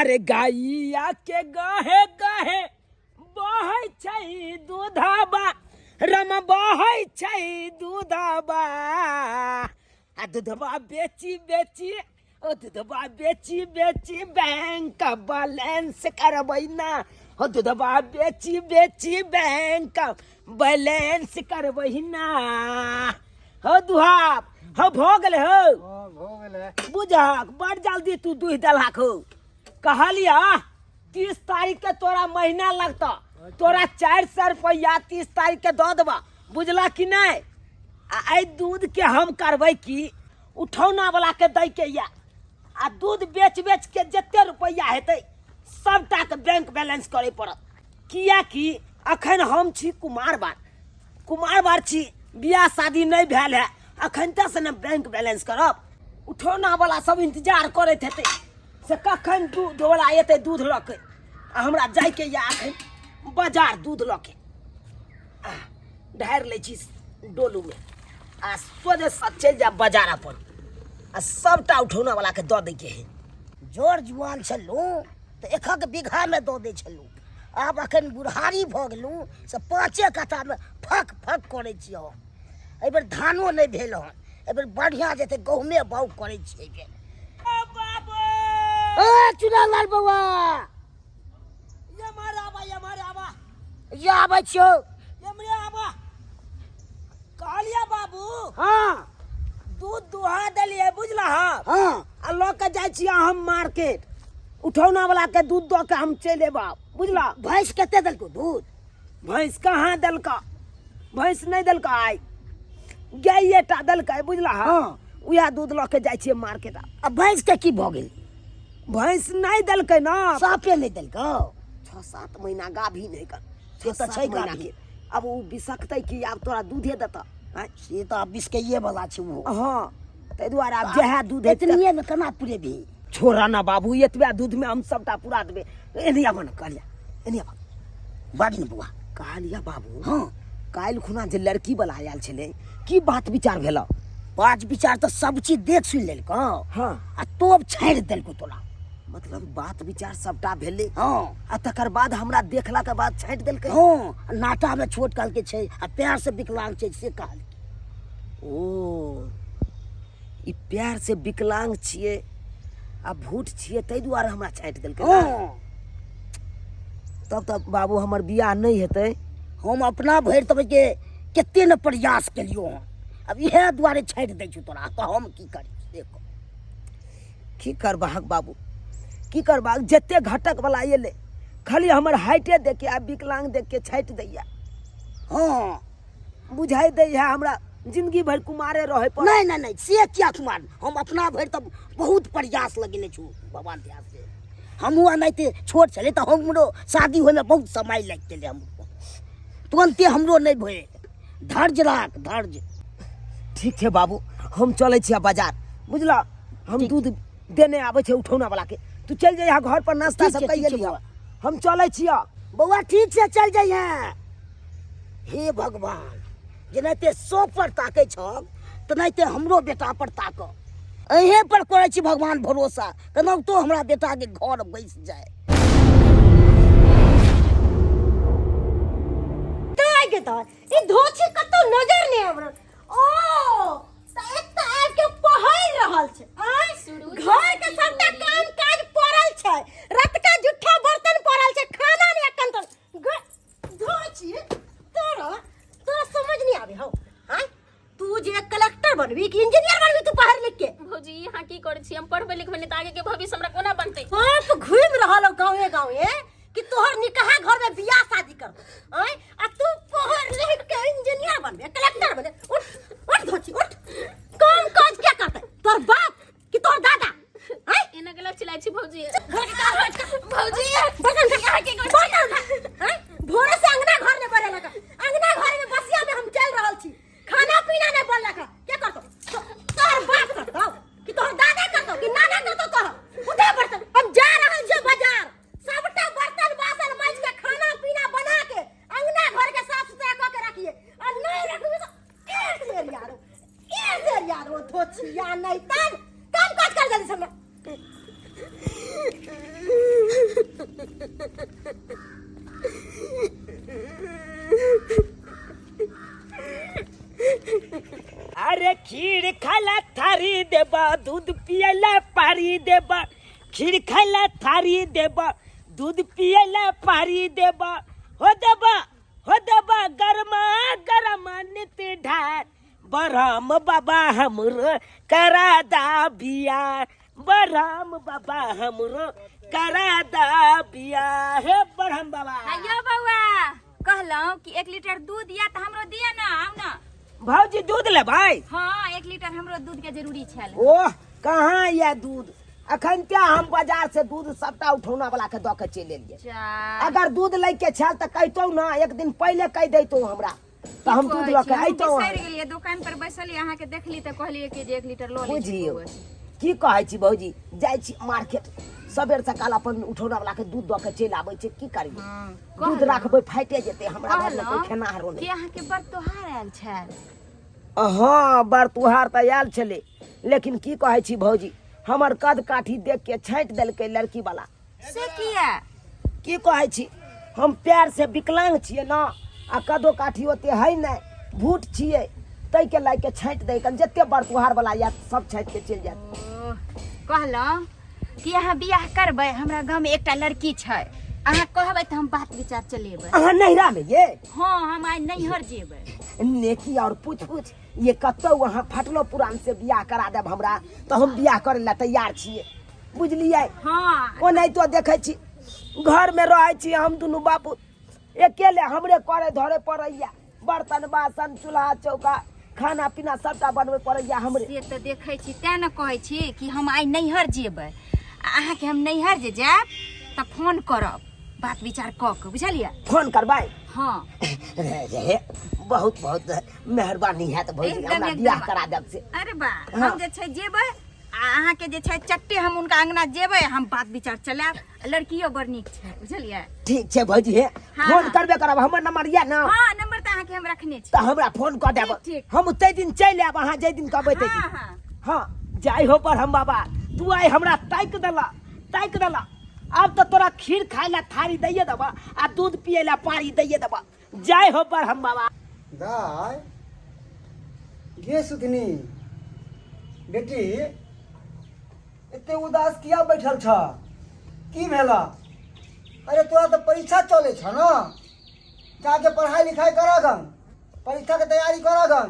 अरे गाइया के गहे गहे बहै छै दूधबा रम बहै छै दूधबा आ दूधबा बेची बेची ओ दूधबा बेची बेची बैंक बैलेंस करबै ना ओ दूधबा बेची बेची बैंक बैलेंस करबै ना। हो दुहाब हो भऽ गेलै हो। हाँ, भऽ गेलै। बुझहक बड़ जल्दी तू दुहि देलहक हो। कहलियह 30 तारीख के तोरा महीना लगतऽ, तोरा 400 रुपया 30 तारीख के दऽ देबऽ, बुझलह कि नहि? आ एहि दूध के हम करबै की, उठौना वाला के दै के यऽ आ दूध बेच बेच के जते रुपया हेतै सबटा के बैंक बैलेंस करे पड़त, किएकि अखन हम छी कुमार बार, कुमार बार छी, बियाह शादी नहि भेल है, अखन तऽ से ने बैंक बैलेंस करब। उठौना वाला सब इंतजार करैत हेतै से कखन दूध वाला एतै दूध लऽ के, आ हमरा जाइके यऽ अखन बाजार दूध लऽ के। ढारि लै छी डोलूमे आ सोझे सब चलि जायब बाजार अपन आ सबटा उठौना वाला के दऽ दैके है। जोर जुआन छलहुँ तऽ एकक बीघामे दऽ दै छलहुँ, आब अखन बुढ़ारी भऽ गेलहुँ से 5 कट्ठामे फक फक करै छी हम। एहिबेर धानो नहि भेल हन, एहिबेर बढ़िआँ जेतै गहुमे बाउग करै छी एहिबेर। ए चुनालाल बौआ, एम्हर आबा, एम्हर आबा। ये आबै छियौ। एम्हरे आबा। कहलियै बाबू। हाँ। दूध दुहा देलियै बुझलह? हाँ। आ लऽ के जाइ छियै हम मार्केट, उठौना वाला के दूध दऽ के हम चलि एबा, बुझलह? भैंस कते देलकौ दूध? भैंस कहाँ देलका, भैंस नहि देलका, आइ गाये टा देलकै, बुझलह? हाँ। उएह दूध लऽ के जाइ छियै मार्केट। आ भैंस के की भऽ गेल? भैंस नहि देलकै ना। साफे नहि देलकौ? 6-7 महीना गाभिन है कर। से तऽ छै 6-7 महीना गाभिन। के। अब ओ बिसकतै कि आब तोरा दूधे देतऽ? आँय? से तऽ आब बिसकैये वाला छै ओहो। हाँ, ताहि दुआरे आब जएह दूध हेतै एतनिये मे केना पुरेबही? छोड़ा ना बाबू, एतबे दूध में हम सबटा पूरा देबै। एने आबऽ ने, कहलिया एने आबऽ। बाज ने बौआ। कहलिया बाबू। हाँ। काल्हि खुना जे लड़की वाला आयल छलै, की बात विचार भेल? बात विचार तऽ सब चीज देख सुनि लेलकौ। हाँ। आ तोब छाड़ि देलकौ तोरा। मतलब बात विचार सबटा भेलै। हाँ। आ तकर बाद हमरा देखला के बाद छाँटि देलकै। हाँ, नाटा में छोट कहलकै छै आ पैर से विकलांग छै से कहलकै। ओ ई पैर से विकलांग छियै आ भूट छियै ताहि दुआरे हमरा छाँटि देलकै ना? हाँ। तब तऽ बाबू हमर बियाह नहि हेतै। हम अपना भरि तब के कते ने प्रयास केलियो हन, अब इएह दुआरे छाँटि दै छौ तोरा, तऽ हम की करी से कह। की करबाक बाबू, की करबाक, जते घटक वाला एलै खाली हमर हाइटे देख के आ विकलांग देख के छाँटि दैया। हाँ। बुझाइ दै है हमरा जिंदगी भरि कुमारे रहे पड़त। नहीं, नहीं, नहीं, से किया कुमार, हम अपना भरि तऽ बहुत प्रयास लगेने छु भगवान दया से। हमहूँ एनाहिते छोट छलै तऽ हमरो शादी होइमे बहुत समय लागि गेलै हमरो, तुरन्ते हमरो नहि भेल। धैर्य राख, धैर्य। ठीक छै बाबू, हम चलै छियै बाजार, बुझलह? हम ठीक। दूध देने आबै छै उठौना वाला के, तू चलि जइहा घर पर नाश्ता ठीक सब छै, कइए ठीक छै लिहऽ। बौआ। हम चलै छियै। बौआ ठीक से चलि जइहे। हे भगवान, जेनाहिते सब पर ताकै छह तेनाहिते हमरो बेटा पर ताकऽ। अहें पर करै छी भगवान भरोसा, केनाहितो हमरा बेटाके घर बैस जाय। के तऽ ई धोछी कतौ नजर नहि आबि रहल। ओ तऽ एतऽ आबि के पहरि रहल छै। आँय, घर के सबटा काम काज पड़ल छै, रतका जुट्ठा बर्तन पड़ल छै, खाना नहि एखन तक। धोछी तोरा तोरा समझ नहीं आवे हो। आँय, तू जे कलेक्टर बनबी कि इंजीनियर बनबी तू पढ़ लिख के? भौजी यहाँ की करै छी, हम पढ़बै लिखबै नहि तऽ आगे के भविष्य हमरा कोना बनतै? बाप घूमि रहल हो गाँवे गाँवे कि तोहर निकाह घर में बियाह शादी कर। आँय, आ तू पढ़ लिख के इंजीनियर बनबे कलेक्टर बनबे। उठ उठ धोची उठ, काम काज क्या करते तोहर बाप कि तोहर दादा? आँय? एना गलत चिल्लाइ छी भौजी। घर के काम काज कर। भौजी, बर्तन धो। यहाँ की करै छी? बर्तन धो। आँय? भोरे से अंगना घर में बने लगा, अंगना घर में बसिया में हम चल रहल छी, खाना पीना नहीं बनलक। के करतो? तोहर बाप करतो कि तोहर दादा करतो कि नाना करतो? तोहर उठा बर्तन, हम जा रहल छी बाजार, सबटा बर्तन बासन माजि के खाना पीना बना के अंगना घर के साफ सुथरा कऽ के रखिए, आ नहीं रखबी तो एक बेर यारो, एक बेर यारो धोछिया नहीं तन काम काज कर जल्दी से। देबा, दूध पियला पारी देबा, खीर खाइला थारी देबा, दूध पियला पारी देबा, हो देबा हो देबा गरमा गरम नित ढार, बरहम बाबा हमरो करा दा बिया, बरहम बाबा हमरो करा दा बिया। हे बरहम बाबा। आइयो बौआ, कहलहुँ कि 1 लीटर दूध या तऽ हमरो दिअ ने, आउ ने। भौजी दूध लेबै? हाँ, 1 लीटर हमरो दूध के जरूरी छल। ओह कहाँ या दूध, अखन क्या हम बाजार से दूध सबटा उठौना वाला के दऽ के चलि एलियै। अगर दूध लै के छल तऽ कहितौ ना, एक दिन पहिले कहि दैतौ हमरा, तऽ हम दूध लऽ के अइतौ। बिसरि गेलियै, दुकान पर बैसलियै, अहाँके देखली तऽ कहलियै कि जे 1 लीटर लऽ लै छी। बुझलियौ बौआ से। की कहै छी भौजी, जाइ छी मार्केट सबेर सकाल अपन उठौना वाला के दूध दऽ के चलि आबै छी, की करियै? हाँ, दूध कहलहुँ- राखबै फाटि जेतै, हमरा घरमे कोइ कहलहुँ खेनाहारो कि नहि। अहाँके बड़ तोहार आयल छल। हँ बड़ तुहार तऽ आयल छलै, लेकिन की कहै छी भौजी, हमर कद काठी देख के छाँटि देलकै लड़की वाला। से किया? की कहै छी, हम पैर से विकलांग छियै ने, आ कदो काठी ओते है नहि, भूट छियै, ताहिके लए के छाँटि दै, जते बड़ तुहार वाला आयत सब छाँटि के चलि जायत। ओह, कहलहुँ कि अहाँ बियाह करबै? हमरा गाँवमे एकटा लड़की छै, अहाँ कहबै तऽ हम बात विचार चलेबै। अहाँ नैहरा में ये? हाँ, हम आइ नैहर जेबै। नेकी और पूछ पूछ ये, कतौ अहाँ फटलो पुरान से बियाह करा देब हमरा तऽ हम बियाह करे ला तैयार छियै, बुझलियै? हाँ। ओनाहितो देखै छी घरमे रहै छी हम दुनू बापू अकेले, हमरे करे धरे पड़ैया, बर्तन बासन चूल्हा चौका खाना पीना सबटा बनबै पड़ैया हमरे। से तऽ देखै छी, तें ने कहै छी कि हम आइ नैहर जेबै, आ अहाँके हम नैहर जे जायब तऽ फोन करब, बात विचार कऽ के, बुझलियै? फोन करबै? हाँ। रे रे, बहुत बहुत मेहरबानी हैत भौजी, एकदम, हमरा एकदम। बियाह करा देब से। अरे बा, हाँ। हम जे छै जेबै, आ अहाँके जे छै चट्टे हम हुनका अंगना जेबै, हम बात विचार चलायब, आ लड़कियो बड़ नीक छै, बुझलियै? ठीक छै भौजी, हे हाँ, फोन हाँ। करबे करब, हमर नंबर यऽ ने? हाँ, नंबर तऽ अहाँके हम रखने छी। तऽ हमरा फोन कऽ देब। ठीक, ठीक। हम ताहि दिन चलि आयब, अहाँ जाहि दिन कहबै ताहि दिन। हाँ, हाँ। हाँ जाय हो पर हम बाबा, तू आइ हमरा ताकि देला, ताकि देला। आब तऽ तोरा खीर खाय ला थारी दैये देबा आ दूध पियै ला पारी दैये देबा। जय हो पर हम बाबा। दाय गे सुधनी बेटी, एते उदास किया बैठल छ? की भेला? अरे तोरा तऽ परीक्षा चलै छ न, जाके पढ़ाई लिखाई करगन, परीक्षा के तैयारी करगन,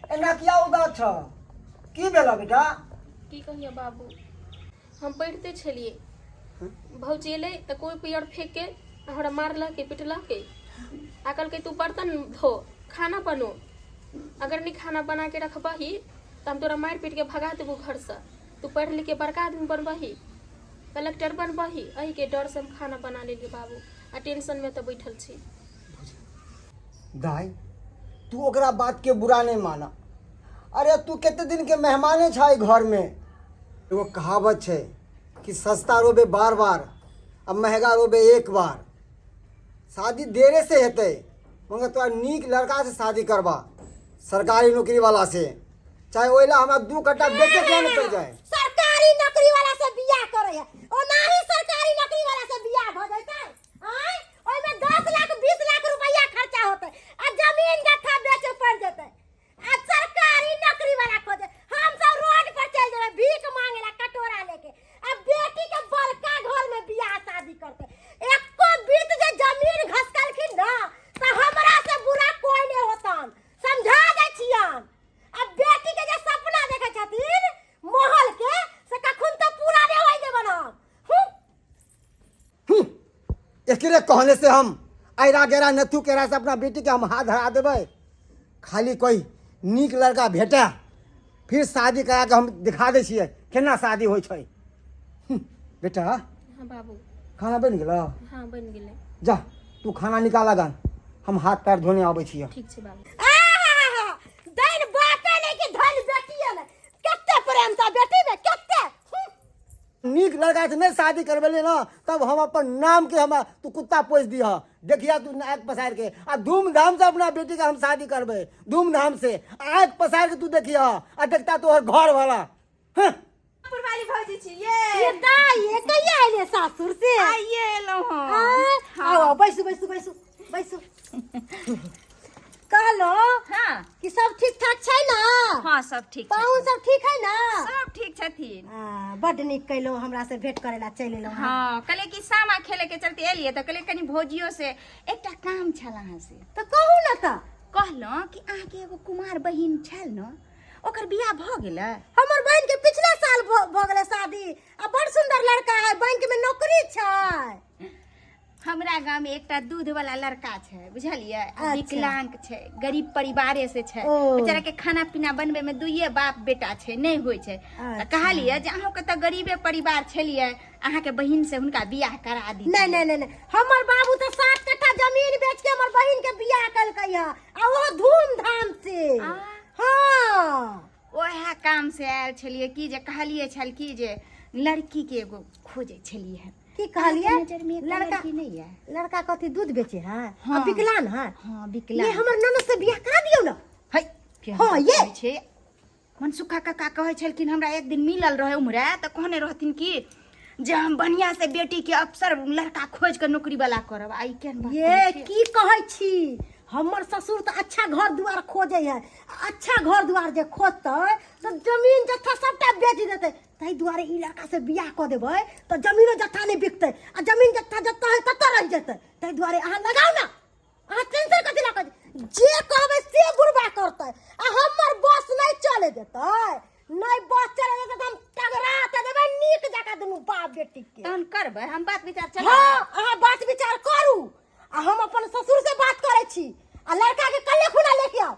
एना किया उदास छ? की भेला बेटा? की कहियो बाबू, हम पढ़िते छलियै, भौजी एलै तऽ कोइ पियर फेंक के हमरा मारलकै, पिटलकै, आ कहलकै तू बर्तन धो, खाना बनो, अगर नहि खाना बना के रखबही तऽ हम तोरा मारि पीट के भगा देबो घरसँ, तू पढ़ि लिख के बड़का आदमी बनबही, कलेक्टर बनबही। एहिके डरसँ हम खाना बना लेलियै बाबू, आ टेंशनमे तऽ बैठल छी। दाई तू ओकरा बात के बुरा नहीं माना। अरे तू कते दिन के मेहमाने छा घर में। एगो कहावत छै कि सस्ता रोबे बार बार आ महंगा रोबे एक बार। शादी देरे से हेतै मगर तोरा नीक लड़का से शादी करबा, सरकारी नौकरी वाला से, चाहे ओहि ला हमरा 2 कट्टा बेचे किया नहीं पड़ जाए। सरकारी नौकरी वाला से बियाह करे है, ओनाही सरकारी नौकरी वाला से बियाह भ जैतै, आय ओहिमे 10 लाख 20 लाख रुपया खर्चा होतै आ जमीन जत्था बेचे पड़ जेतै, आ सरकारी नौकरी वाला खोजे हम सब रोड पर चल जेबै भीख मांगे ला कटोरा लेके, आ बेटी के बड़का घर में बियाह शादी करते। एको बीत जे जमीन घसकलखिन ना त हमरा से बुरा कोई नहीं होतन, समझा दै छियन। आ बेटी के जे सपना देखे छथिन महल के, से कखन तो पूरा नहीं होय देबन हम। हूं। एकरे कहने से हम ऐरा गेरा नथु केरा से अपना बेटी के हम हाथ धरा देबै। खाली कोई नीक लड़का भेटे फिर शादी करा के हम दिखा दै छियै केना शादी होइ छै। बेटा। हाँ बाबू। खाना बनि गेलौ? हाँ बनि गेलै। जा तू खाना निकाल गन, हम हाथ पैर धोने आबै छियै। ठीक छै बाबू। आहा, दैन बापे नहीं कि धन बेटिए ने, कते प्रेम था बेटी में कते। नीक लड़का से नहीं शादी करबेली ना तब हम अपन नाम के हमरा तू कुत्ता पोस दिह, देखिया तू आँख पसार के, आ धूमधाम से अपना बेटी के हम शादी करबे, धूमधाम से आँख पसार के तू देखिया, आ देखता तोहर घर वाला। हाँ। पुरवाली भौजी छी ये। ये दाई, ये कहिया आइले सासुर से? आइए एलहुँ हम। हाँ, आओ आओ बैसू बैसू बैसू बैसू। कहलो हाँ कि सब ठीक ठाक छै ना? हाँ, सब ठीक पाहुन छथिन। सब ठीक है ना? सब ठीक छथिन। बड्ड नीक कैलहुँ, हमरा से भेंट करे ला चलि एलहुँ। हाँ, कहलियै कि सामा खेले के चलते एलियै, तऽ कहलियै कनि भौजियो से एकटा काम छल अहाँ से। तऽ कहू ने। तऽ कहलहुँ कि अहाँके एगो कुमार बहिन छल ने, ओकर बियाह भऽ गेलै? हमर बहिन के पिछला साल भऽ गेलै शादी, आ बड़ सुंदर लड़का है, बैंक में नौकरी छै। हमरा गाँव में एकटा दूध वाला लड़का छै, बुझलियै? आ अच्छा। विकलांग छै, गरीब परिवारे से छै। ओ। बेचारा के खाना पीना बनबे में दुइये बाप बेटा छै, नहि होइ छै। तऽ अच्छा। कहलियै जे अहूँके तऽ गरीबे परिवार छलियै, अहाँके बहिन से हुनका बियाह करा दी। नहीं नहीं नहीं नहीं, हमर बाबू तऽ 7 कट्ठा जमीन बेच के हमर बहिन के बियाह केलकै है, आ ओहो धूमधाम से। आ। हाँ। ओएह काम से आयल छलियै कि जे कहलियै छल कि जे लड़की के एगो खोजै छलियै हन। की कहलियै? अहाँके नजर में एकटा लड़का लड़की नहि यऽ? लड़का कथी दूध बेचे है? हाँ। आ विकलांग है? हाँ, ये विकलांग। हमर ननद से बियाह करा दियौ ना। है केहन हाँ, ये। कहै छै मनसुखा काका, कहै छलखिन, हमरा एक दिन मिलल रहे उम्हरे तऽ कहने रहथिन कि जे हम बढ़िया से बेटी के अफसर लड़का खोज के नौकरी वाला करब। आ ई केहन बात ये कहै छियै? की कहै छी, हमर ससुर तऽ अच्छा घर दुआर खोजै है। अच्छा घर दुआर जे खोजतै तऽ जमीन जत्था सबटा बेच देतै। ताहि दुआरे ई लड़का से बियाह कऽ देबै तऽ जमीनो जत्था नहि बिकतै, आ जमीन जत्था जत्ता है तत्ता रहि जेतै। ताहि दुआरे अहाँ लगाउ ने, अहाँ टेंशन कथी लऽ कऽ? जे कहबै से बुढ़बा करतै, आ हमर बस नहि चले देतै, नहि बस चले देतै तऽ हम तगड़ा तऽ देबै नीक जकाँ दुनू बाप बेटी के। तहन करबै हम बात विचार चला। हाँ, अहाँ बात विचार करू, आ हम अपन ससुर से बात करै छी, आ लड़का के कल्ले खुना लेके आउ।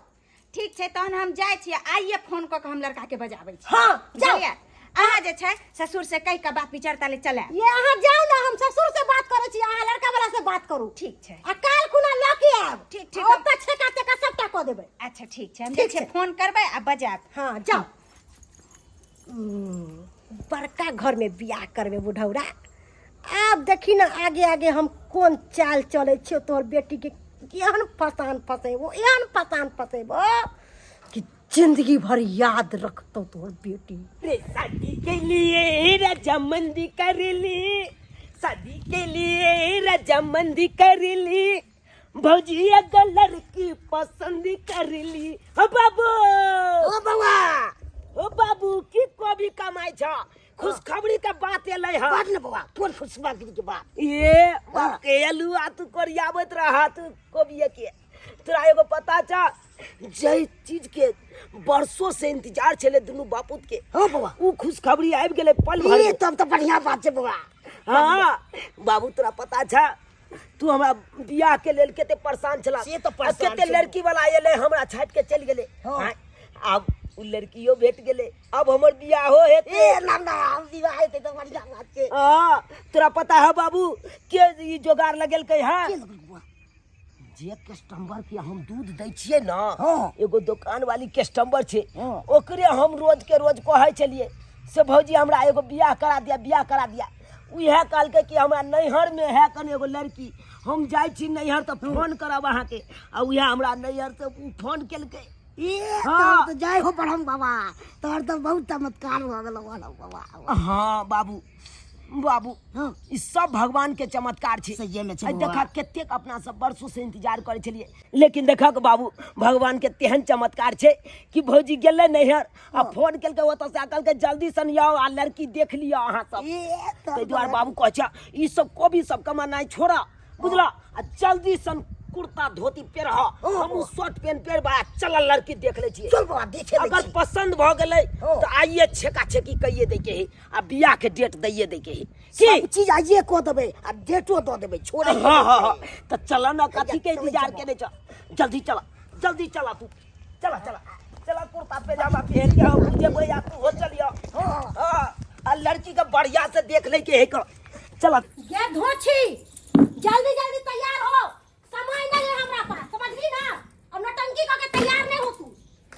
ठीक छै, तहन हम जाइ छी। आइए फोन कऽ के हम लड़का के बजाबै छी। हाँ, जाउ। बुझलियै? अहाँ जे छै ससुर से कहि कऽ बात विचार ताले चलायब। ये अहाँ जाउ ने, हम ससुर से बात करै छी, अहाँ लड़का वाला से बात करू। ठीक छै। आ काल खुना लऽ के आयब। ठीक, ठीक। आ ओतऽ छेका तेका सबटा कऽ देबै। अच्छा, ठीक छै, हम ठीक जे छै छै। फोन करबै आ बजायब। हाँ, जाउ। बड़का घर में बियाह करबै बुढ़ौरा। आब देखी ने आगे आगे हम कोन चाल चलै छियौ। तोहर बेटी के एहन फसान फसेबो, एहन फसान फसेबो कि जिंदगी भर याद रखतौ तोहर बेटी। रे शादी के लिए रजामंदी कर ली, शादी के लिए रजामंदी कर ली, भौजी एगो लड़की पसंद कर ली। हो बाबू। ओ बौआ। ओ बाबू, की कभी कमाई छ? खुशखबरी के बात एलै हँ। बात ने बौआ, कोन खुशखबरी के बात? ये बाप के अलू आ तू कोरियाबैत रहा तू कोबिये के। तोरा एगो पता छ, जै चीज के वर्षों से इंतजार छलै दुनू बापूत के, हाँ बौआ, उ खुशखबरी आबि गेलै पल भर ये में। तब तऽ बढ़िया बात छै बौआ। हाँ बाबू, तोरा पता छ तू हमरा बियाह के लेल कते परेशान छला? से तऽ परेशान कते छलहुँ। लड़की वाला एलै, हमरा छाटि के चलि गेलै। हाँ। आँय, आब उ लड़कियो भेट गेलै, अब हमर बियाहो हेतै। ए ना ना, हम विवाह हेतै तऽ बढ़िया बात छै। हाँ, तोरा पता है बाबू के ई जोगाड़ लगेलकै है? के लगल बौआ? जे कस्टमर के हम दूध दै छियै ने, हाँ। एगो दुकान वाली कस्टमर छै, हाँ। ओकरे हम रोज के रोज कहै छलियै से भौजी हमरा एगो बियाह करा दिया, बियाह करा दिया। उएह कहलकै कि हमरा नैहर में है कन एगो लड़की, हम जाइ छी नैहर तऽ फोन करब अहाँके। आ उएह हमरा नैहर से उ फोन केलकै। ए। हाँ। तोहर तऽ जय हो ब्रह्म बाबा, तोहर तऽ बहुत चमत्कार भऽ गेलौ ब्रह्म बाबा। हाँ बाबू, बाबू, हाँ। ई सब भगवान के चमत्कार छै। सहिए में छै आइ बौआ। देखा कतेक अपना सब वर्षों से इंतजार करै छलियै, लेकिन देखक बाबू, भगवान के तेहन चमत्कार छै कि भौजी गेलै नैहर आ फोन केलकै ओतऽ से आ कहलकै जल्दी सन आउ आ लड़की देख लिअ अहाँ सब। ए तब ताहि दुआरे बाबू कहै छै ई सब कोबी सब कमानाइ छोड़ा, बुझला? आ जल्दी सन कुर्ता धोती पेरह, हमहूँ शर्ट पेंट पेरबा, आ चल लड़की देख लै छियै। चल बौआ, देखे लै अगर छी। पसंद भऽ गेलै हाँ। तऽ आइए छेका छेकी कहिए दै के है आ बियाह के डेट दैए दै के है की। सब चीज आइए कऽ देबै आ डेटो दऽ देबै, छोड़े हाँ हाँ हाँ, तऽ चल न, कथी के चलै इंतजार चल। केने छ? जल्दी चला, जल्दी चला, तू चला चला चला। कुर्ता पैजामा पहन के हम जेबै आ तू हो चलियो। हाँ, आ लड़की के बढ़िया से देख ले के है क चला। गे धोछी, जल्दी जल्दी तैयार हो, समय नहीं है हमरा पास, समझली ना? अब नौटंकी कऽ के तैयार नहीं हो तू,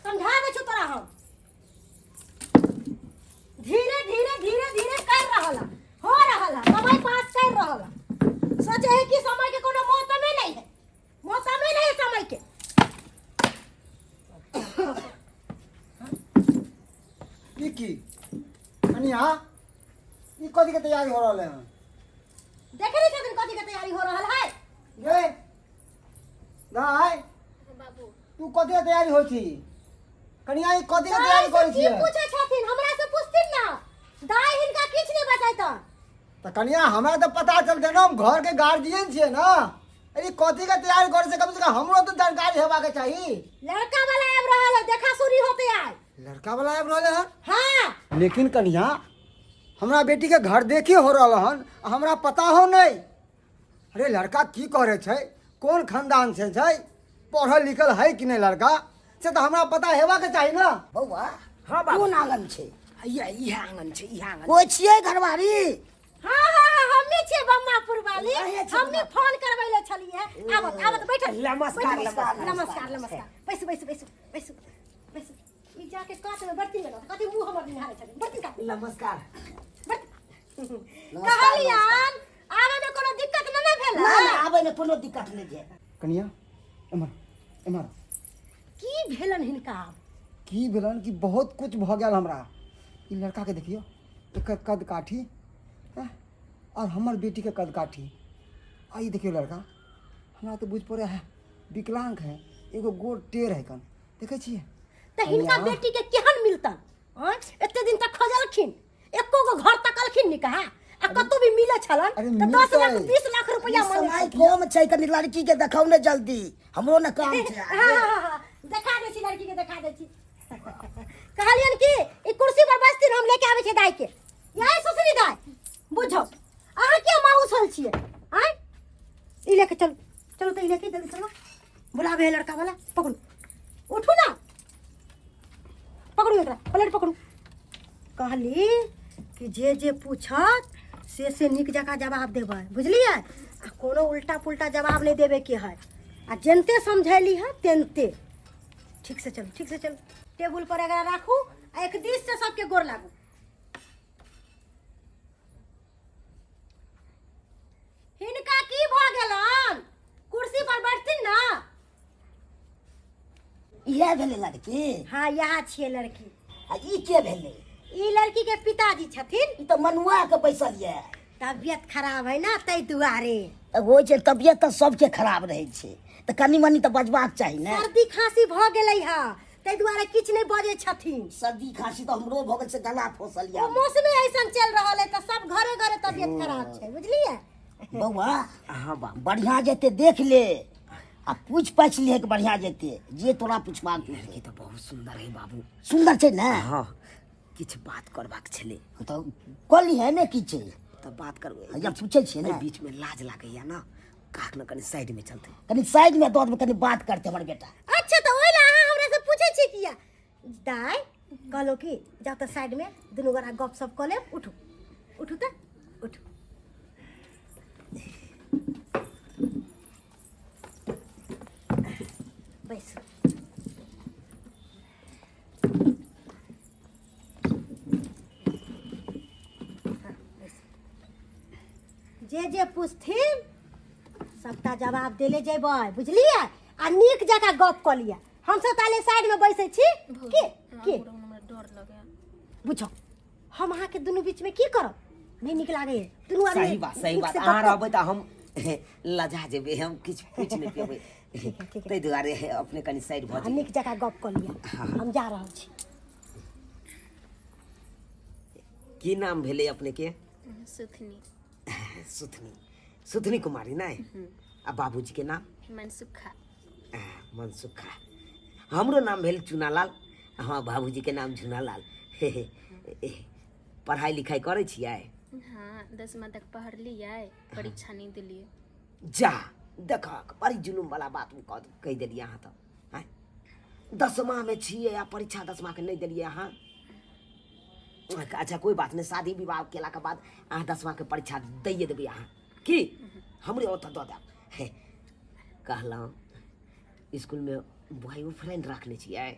समझा दे छु तोरा हम। धीरे धीरे धीरे धीरे कर रहल है, हो रहल है, समय पास कर रहल है। सोचे है कि समय के कोनो मौसमे नहीं है, मौसमे नहीं है समय के। ई की कनिया, ई कथी के तैयारी हो रहल है? देखे नहीं छथिन कथी के तैयारी हो रहल है? गे दाय। बाबू। ओ कथी के तैयारी होइ छी कनिया ई कथी के तैयारी करै की छियै पूछै छथिन हमरा से पूछथिन ना दाइ हिनका किछु नहि बतैतन तऽ कनिया हमरा तऽ पता चलतै ने हम घर के गार्जियन छियै ने अरे कथी के तैयारी करै छै कम से कम हमरो तऽ जानकारी हेबाक चाही लड़का वाला आबि रहल है देखा सुनी होते आइ लड़का वाला आबि रहल हन हाँ लेकिन कनिया हमरा बेटी के घर देखी हो रहल हन आ हमरा पता हो नहीं अरे लड़का की करे छै कोन खानदान से छै पढ़ल लिखल है कि नहीं लड़का से तऽ हमरा पता हेबाक चाही ने बौआ हाँ बाबू। कोन आंगन छै इएह इएह आंगन छै इएह आंगन कोइ छियै घरवारी हाँ हाँ हाँ हम्मी छियै बम्मापुर वाली अहें छियै हम्मी फोन करबै ले छलियै आबत आबत बैठल नमस्कार, बैठल। नमस्कार, नमस्कार नमस्कार बैसू बैसू बैसू बैसू बैसू ई जाके कात में बर्ती में कथी मुंह हमर निहारे छथिन बर्ती कात नमस्कार कहलियन आबे में कोनो दिक्कत न ने भेल ना ना आबै मे कोनो दिक्कत नहि छै कनिया एम्हर एम्हर की भेलन हिनका आब की भेलन कि बहुत कुछ भऽ गेल हमरा ई लड़का के देखियौ एकर कद काठी हैं और हमर बेटी के कद काठी आ ई देखियौ लड़का हमरा तऽ बुझि पड़ै है विकलांग है एगो गोड़ टेढ़ है कन देखै छियै तऽ हिनका कनिया। बेटी के केहन मिलतन आँय एते दिन तक खोजलखिन एको गो घर तकलखिन नि कहा आ कतौ भी मिले छलन अरे तऽ 10 लाख मिलतै। 20 लाख रुपया मांगे समय कम छै कनि लड़की के देखाउ ने जल्दी हमरो ने काम छै हाँ हाँ हाँ देखा दै छी लड़की के देखा दै छी कहलियन कि ई कुर्सी पर बैसथिन हम लेके आबै छियै दाई के यही सुसरी दाई बुझो अहाँ किया माउस होल छियै आँय ई लेके चलू चलू तऽ ई लेके जल्दी चलू बुलाबे है लड़का वाला पकड़ू उठू ना पकड़ू एकरा प्लेट पकड़ू कहली कि जे जे पूछत से से नीक जकाँ जवाब देबै बुझलियै आ कोनो उल्टा पुल्टा जवाब नहि देबेके है आ जेनते समझैली है तेनते ठीक से चलू ठीक से चलू टेबुल पर एकरा राखू आ एक दिस से सबके गोर लागू हिनका की भऽ गेलन कुर्सी पर बैठथिन ना इएह भेलै लड़की हाँ यहाँ छियै लड़की आ ई के भेलै ई लड़की के पिताजी छथिन ई तऽ मनुआ के बैसल यऽ तबियत खराब है ना ताहि दुआरे तऽ होइ छै तबियत तऽ सबके खराब रहै छै तऽ कनि मनि तऽ बजबाक चाही ने सर्दी खांसी भऽ गेलै हँ ताहि दुआरे किछु नहि बजै छथिन सर्दी खांसी तऽ हमरो भऽ गेल से गला फंसल ओ यऽ मौसमे ऐसन चलि रहल है तऽ सब घरे घरे तबियत खराब छै बुझलियै बौआ हाँ बाबू बढ़िआँ जेतै देख ले आ पूछ पाछ लिहे बढ़िया जेते जे तोरा पूछबाक छै लड़की तऽ बहुत सुंदर है बाबू सुंदर छै ने हाँ किछु बात करबाक छलै तऽ कऽ लिहे ने की छै तऽ बात करबै जब पूछै छियै ने एहि बीचमे लाज लागैया ने काक ने कनि साइडमे चलतै कनि साइडमे दऽ देबै कनि बात करतै हमर बेटा अच्छा तऽ ओहि लए अहाँ हमरा से पूछै छी किया दाइ कहलहुँ कि जाउ तऽ साइडमे दुनू गोरा गप सप कऽ लेब उठू उठू तऽ उठू बैसू हाँ, बैसू। जे जे पूछथिन सबटा जवाब देले जेबै बुझलियै आ नीक जकाँ गप कऽ लिअ हमसब ताले साइडमे बैसै छी के के हमरा डर लगे बुझो हम अहाँके दुनू बीचमे की करब नहि नीक लागैए दुनू आदमी सही बात सही नीक बात से अहाँ गप रहबै तऽ हम लजा जेबै हम किछु पूछि नहि पेबै ठीक है, ठीक है। ताहि दुआरे अपने कनि साइड भऽ आ जेबै नीक जकाँ गप कऽ लिअ हम जा रहल छी की नाम भेलै अपनेके सुथनी सुथनी सुथनी कुमारी नहि आ बाबूजीके नाम मनसुखा मनसुखा हमरो नाम भेल चुनालाल हँ बाबूजीके नाम झुनालाल हे हे पढ़ाइ लिखाइ करै छियै हाँ दसमा तक पढ़लियै परीक्षा नहीं दिलियै जा देखक बड़ी जुलुम वाला बात कहि देलियै अहाँ तऽ आँय दसमामे छियै आ परीक्षा दसमाके नहि देलियै अहाँ अच्छा कोइ बात नहि शादी विवाह केलाके बाद अहाँ दसमाके परीक्षा दैए देबै अहाँ की हमरे ओतऽ दऽ देब हे कहलहुँ इसकुलमे बॉयो फ्रेंड रखने छियै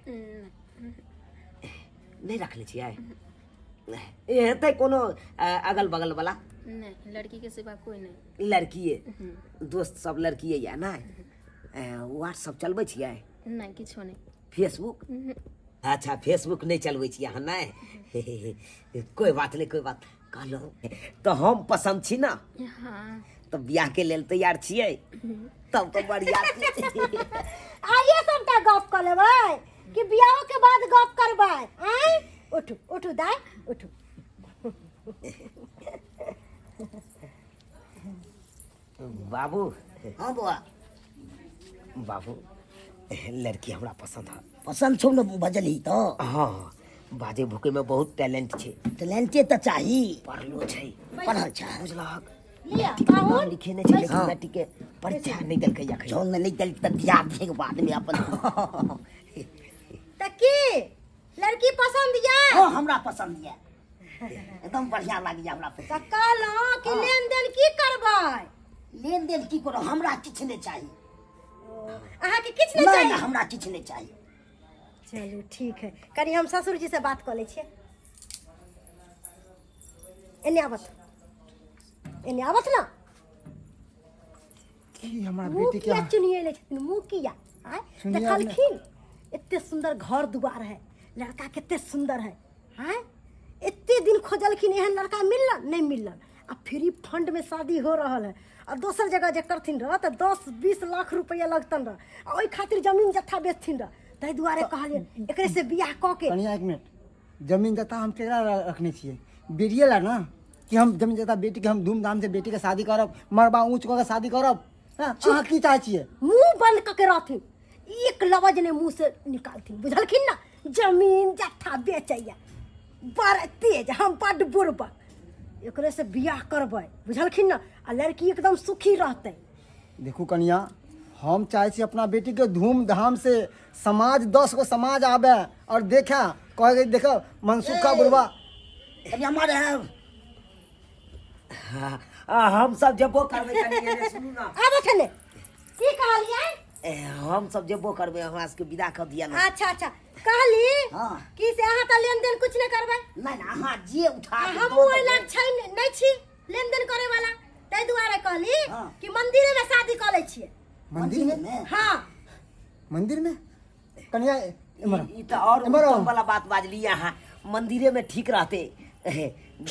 नहि रखने छियै हेतै कोनो अगल बगल वाला नहीं लड़की के सिवा कोई नहीं लड़किए दोस्त सब लड़किए यऽ ने व्हाट्सअप चलबै छियै नहीं किछो नहीं फेसबुक अच्छा फेसबुक नहि चलबै छियै अहाँ नहि कोइ बात नहि कोइ बात कहलहुँ तऽ हम पसन्द छी ने हाँ तऽ बियाह के लेल तैयार छियै तब तऽ बढ़िया आइए सबटा गप कऽ लेबै कि बियाहो के बाद गप करबै आँय उठू उठू दाइ उठू बाबू हाँ बौआ बाबू लड़की हमरा पसंद है पसंद छौ ने बजलही तऽ हाँ बाजे भूखे में बहुत टैलेंट छै टैलेंटे तऽ चाही पढ़लो छै पढ़ल छै बुझलहक लिअ मैट्रिक के नाम पाहुन लिखे नहि छै लेकिन मैट्रिक के परीक्षा नहि देलकै अखन जौन नहि देलक तऽ दिया दिहे बाद में अपन तऽ की लड़की पसंद यऽ हाँ हमरा पसंद यऽ एकदम बढ़िया लागैया हमरा तऽ पसंद कहलहुँ कि लेन देन की करबै लेन देन की करो हमरा किछु नहि चाही अहाँके किछु नहि नहि चाही नहि हमरा किछु नहि चाही चलू ठीक है कनि हम ससुर जी से बात कऽ लै छियै एने आबत एने आबत ना की हमरा मुँह बेटी के किया चुनिएले छथिन मुँह किया आँय चुनिया नहि। देखलखिन एते सुंदर घर दुआर है लड़का कते सुंदर है आँय एते दिन खोजलखिन एहन लड़का मिलल नहि मिलल आ फ्री फंड में शादी हो रहल है आ दोसर जगह जे करथिन रह तऽ 10-20 लाख रुपया लगतन रह आ ओहि खातिर जमीन जत्था बेचथिन रह ताहि दुआरे कहलियै एकरे से बियाह कऽ के कनिया एक मिनट जमीन जत्था हम केकरा रखने छियै बेटिए ला ना कि हम जमीन जत्था बेटी के हम धूमधाम से बेटी के शादी करब मरबा ऊँच कऽ के शादी करब हँ अहाँ की चाहै छियै मुंह बंद कऽ के रहथिन एक लवज ने मुंह से निकालथिन बुझलखिन ना जमीन जत्था बेचैया बड़ तेज हम बड बुड़बक एकरे से बियाह करबै बुझलखिन ना आ लड़की एकदम सुखी रहतै देखू कनिया हम चाहै छी अपना बेटीके धूमधाम से समाज 10 गो समाज आबे और देखे कहे देख मनसुखा बुढ़वा कनि हमर है हाँ, आ, हम सब जेबो करबै कनि एने सुनू ना आबो छलै की कहलियै ए, हम सब जेबो करबै हमरा सबके विदा कऽ दिअ ना अच्छा अच्छा कहली हाँ। कि से अहाँ तऽ लेनदेन कुछ नहि करबै नहि नहि अहाँ जे उठा आ के हमहूँ दऽ ओहि देबै। लायक छै नहि छी लेनदेन करे वाला ताहि दुआरे कहली हाँ। कि मंदिरे में शादी कऽ लै छियै मंदिर में में हाँ मंदिर में कनिया इमहर ई तऽ और एम्हर आउ। उत्तम वाला बात बाजली अहाँ मंदिरे में ठीक रहते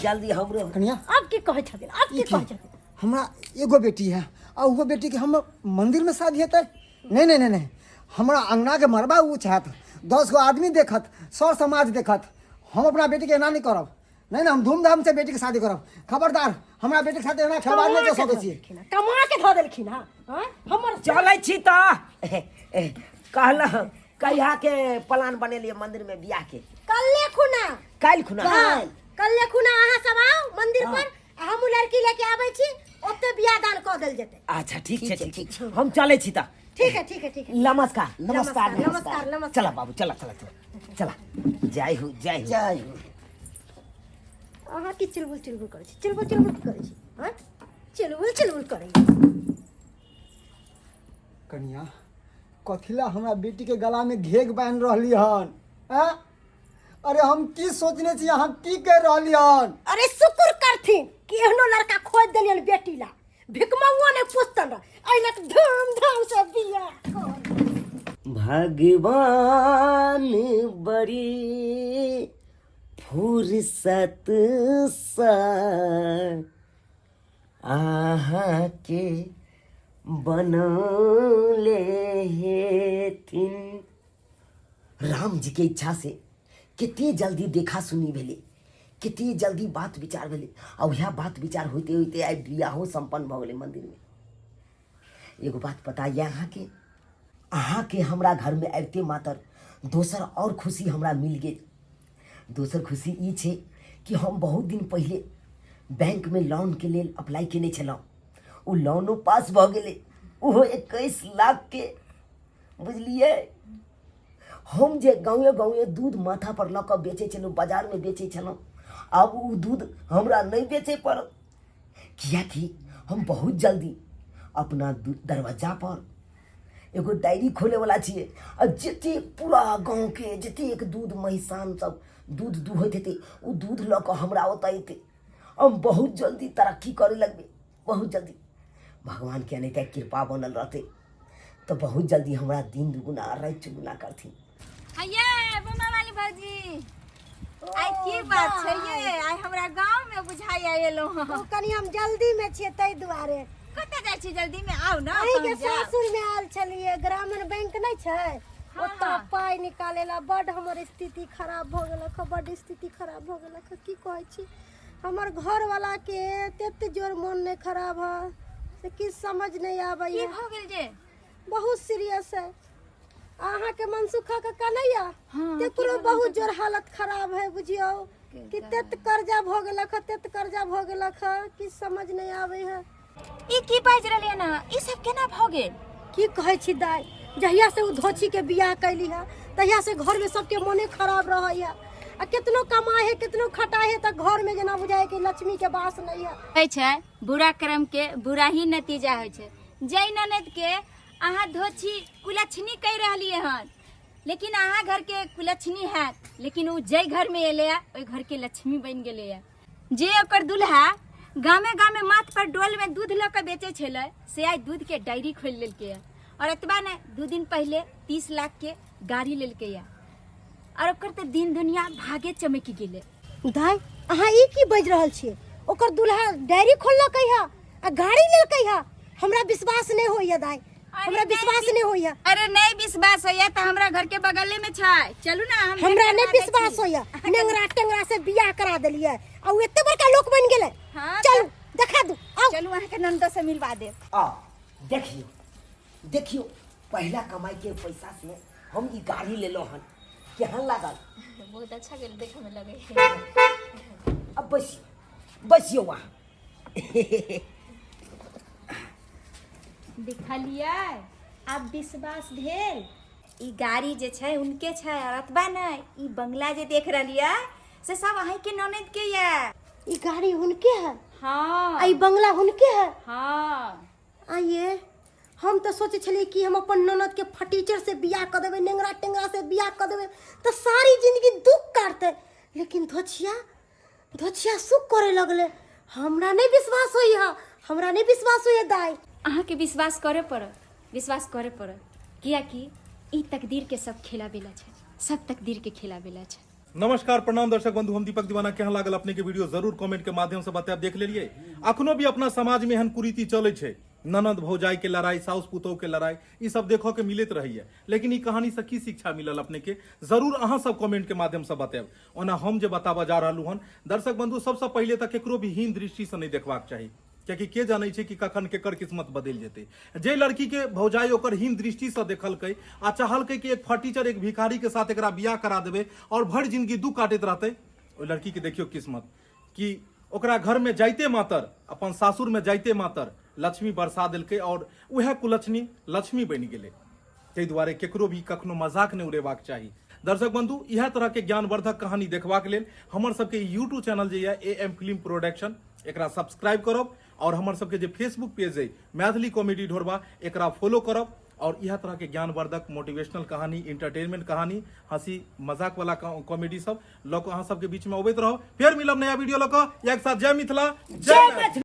जल्दी हमरो कनिया अब की कहै छथिन अब की ई की? कहै छथिन हमरा एगो बेटी है आ ओहो बेटी के हम मंदिर में शादी हेतै नहीं नहीं नहीं नहीं हमरा अंगना के मरबा ऊँच हैत 10 गो आदमी देखत सर समाज देखत हम अपना बेटी के एना नहीं करब नहीं नहीं हम धूमधाम से बेटी के शादी करब खबरदार हमरा बेटी के साथ एना खिलवाड़ नहीं कर कमा के सकै धऽ छी देलखिन हँ, कमा के धऽ देलखिन हँ आँय? हमर चलै छी तऽ कहलहुँ कहिया के प्लान बनेलियै मंदिर में बियाह के कल्ले खुना काल्हि खुना हाँ, कल्ले खुना अहाँ सब आउ मंदिर पर आ हमहूँ लड़की लेके आबै छी ओते बियाह दान कऽ देल जेतै अच्छा ठीक छै ठीक छै हम चलै छी तऽ ठीक है ठीक है ठीक है नमस्कार नमस्कार नमस्कार नमस्कार चला बाबू चला चला चला चला जय हो जय हो जय हो अहाँ की चुलबुल चुलबुल करै छी चुलबुल चुलबुल की करै छी आँय चुलबुल चुलबुल करै कनिया कथिला हमरा बेटी के गला में घेघ बान्हि रहली हन आँ? अरे हम की सोचने छी अहाँ की कहि रहली हन अरे शुक्र करथिन कि एहनो लड़का खोज देलियन बेटी ला भिकमंगो नहि पूछतन रह एहि लए धूम धाम से बियाह कर भगवान बड़ी फुर्सत से अहाँके बनौले हेथिन राम जी के इच्छा से कते जल्दी देखा सुनी भेलै कते जल्दी बात विचार भेलै आ वएह बात विचार होइते होइते आइ बियाहो सम्पन्न भऽ गेलै मन्दिरमे एगो बात पता यऽ अहाँके अहाँके हमरा घरमे आबिते मातर दोसर आओर खुशी हमरा मिल गेल दोसर खुशी ई छै कि हम बहुत दिन पहिले बैंकमे लोनके लेल अप्लाई केने छलहुँ ओ लोनो पास भऽ गेलै ओहो 21 लाखके बुझलियै हम जे गाँवे गाँवे दूध माथापर लऽ कऽ बेचै छलहुँ बाजारमे बेचै छलहुँ आब ओ दूध हमरा नहि बेचै पड़त किएकि हम बहुत जल्दी अपना दरवाजापर एगो डायरी खोलैवला छियै आ जतेक पूरा गाँवके जतेक दूध महिसान सब दूध दुहैत हेतै ओ दूध लऽ कऽ हमरा ओतऽ अयतै हम बहुत जल्दी तरक्की करय लगबै बहुत जल्दी भगवानके एनाहिते कृपा बनल रहतै तऽ बहुत जल्दी हमरा दिन दुगुना राति चौगुना करथिन हैया बमा वाली भौजी आइ की बात छै ये आइ हमरा गांव में बुझाइ एलहुँ हँ ओ कनि हम जल्दी में छियै ताहि दुआरे छी जल्दी में आउ ना अहीं के तहन जाउ। सासुर में आयल छलियै ग्रामीण बैंक नहि छै ओतऽ हाँ। पाइ निकाले ला बड हमर स्थिति खराब भऽ गेलक हँ, बड स्थिति खराब भऽ गेलक हँ। की कहै छी हमर घरवाला के तते जोर मोन नहि खराब है से किछु समझ नहि की आबैया भऽ गेल जे बहुत सीरियस है अहाँके मनसुखा काका नहि यऽ हाँ, तेकरो बहुत जोर हालत खराब है बुझियौ कि तेत कर्जा भऽ गेलक हँ तेत कर्जा भऽ गेलक हँ किछु समझ नहि आबै है ई की बाजि रहलियै ना ई सब केना भऽ गेल की कहै छी दाइ जहिया से ओ धोछी के बियाह कैली है तहिया से घर में सबके मोने खराब रहै है आ केतनो कमाए है केतनो खटाए है तऽ घर में जेना बुझाए कि लक्ष्मी के वास नहीं है होइ छै बुरा कर्म के बुरा ही नतीजा होइ छै जै ननद के अहाँ धोछी कुलक्षणी कहि रहलियै हन लेकिन अहाँ घर के कुलक्षणी हैत लेकिन ओ जै घर में एलै ओहि घर के लक्ष्मी बनि गेलै जे ओकर दुल्हा गामे गामे माथ पर डोल में दूध लऽ कऽ बेचै छलै से आइ दूध के डायरी खोलि लेलकै और एतबा नहि 2 दिन पहिले 30 लाख के गाड़ी लेलकै और ओकर तऽ दिन दुनिया भागे चमकि गेलै। दाइ अहाँ ई की बाजि रहल छियै? ओकर दुल्हा डायरी खोललकै हँ आ गाड़ी लेलकै हँ। हमरा विश्वास नहि होइया दाइ, हमरा विश्वास नहि होइया। अरे नहीं विश्वास होइया तऽ हमरा घर के बगले में छै, चलू ना हम हमरा नहीं विश्वास होइया। नेंगरा टेंगरा से बियाह करा देलियै आ उ एते बड़का लोक बनि गेलै। हाँ, चलू देखा दू, आउ चलू अहाँ के ननदो से मिलवा देब। आ देखियो देखियो पहला कमाई के पैसा से हम ई गाड़ी लेलो हन, केहन लागल? बहुत अच्छा गेल देखे में लगे। अब बैसियो बैसियो वहाँ। देखलियै आब विश्वास भेल? ई गाड़ी जे छै उनके छै और अतबा नहि ई बंगला जे देख रहलियै से सब अहीं के ननद के ये। ई गाड़ी हुनके है? हाँ। आ ई बंगला हुनके है? हाँ। आइए हम तऽ सोचै छलियै कि हम अपन ननद के फटीचर से बियाह कऽ देबै, नेंगरा टेंगरा से बियाह कऽ देबै तऽ सारी जिंदगी दुख काटतै, लेकिन धोछिया धोछिया सुख करे लगलै। हमरा नहि विश्वास होइया, हमरा नहि विश्वास होइया दाइ। अहाँके विश्वास करे पड़त, विश्वास करे पड़त, कियाकि ई तकदीर के सब खेला बेला छै, सब तकदीर के खेला बेला छै। नमस्कार प्रणाम दर्शक बंधु, हम दीपक दीवाना। केहन लागल अपने के वीडियो जरूर कमेंट के माध्यम से बतायब। देख लेलिए अखनो भी अपना समाज में एहन कुरीति चले छै, ननद भौजाई के लड़ाई, साउस पुतोह के लड़ाई, ई सब देखऽ के मिलैत रहैया। लेकिन ई कहानी से की शिक्षा मिलल अपने के जरूर अहाँ सब कमेंट के माध्यम से बतायब। ओना हम जे बताबऽ जा रहलहुँ हन दर्शक बंधु, सबसे पहिले तऽ केकरो भी हीन दृष्टि से नहीं देखबाक चाही, कियाकि के जानै छै कि कखन केकर किस्मत बदलि जेतै। जे लड़की के भौजाई ओकर हीन दृष्टि से देखलकै आ चाहलकै कि एक फटीचर एक भिखारी के साथ एकरा बियाह करा देबै और भरि जिंदगी दुख काटैत रहतै, ओहि लड़की के देखियौ किस्मत कि ओकरा घर में जाइते मातर, अपन सासुर में जाइते मातर लक्ष्मी बरसा देलकै और उएह कुलक्ष्मी लक्ष्मी बनि गेलै। ताहि दुआरे केकरो भी कखनो मजाक नहि उड़ेबाक चाही। दर्शक बंधु, इएह तरह के ज्ञानवर्धक कहानी देखबाक लेल हमर सबके यूट्यूब चैनल जे यऽ ए एम फिल्म प्रोडक्शन, एकरा सब्सक्राइब करब और हमर सबके जे फेसबुक पेज अइ मैथिली कॉमेडी ढोरबा, एकरा फॉलो करब और इएह तरह के ज्ञानवर्धक मोटिवेशनल कहानी, इंटरटेनमेंट कहानी, हंसी मजाक वाला कॉमेडी सब लऽ कऽ अहाँ सबके बीच में अबैत रहब। फेर मिलब नया वीडियो लऽ कऽ, एक साथ जय मिथिला, जय मैथिली।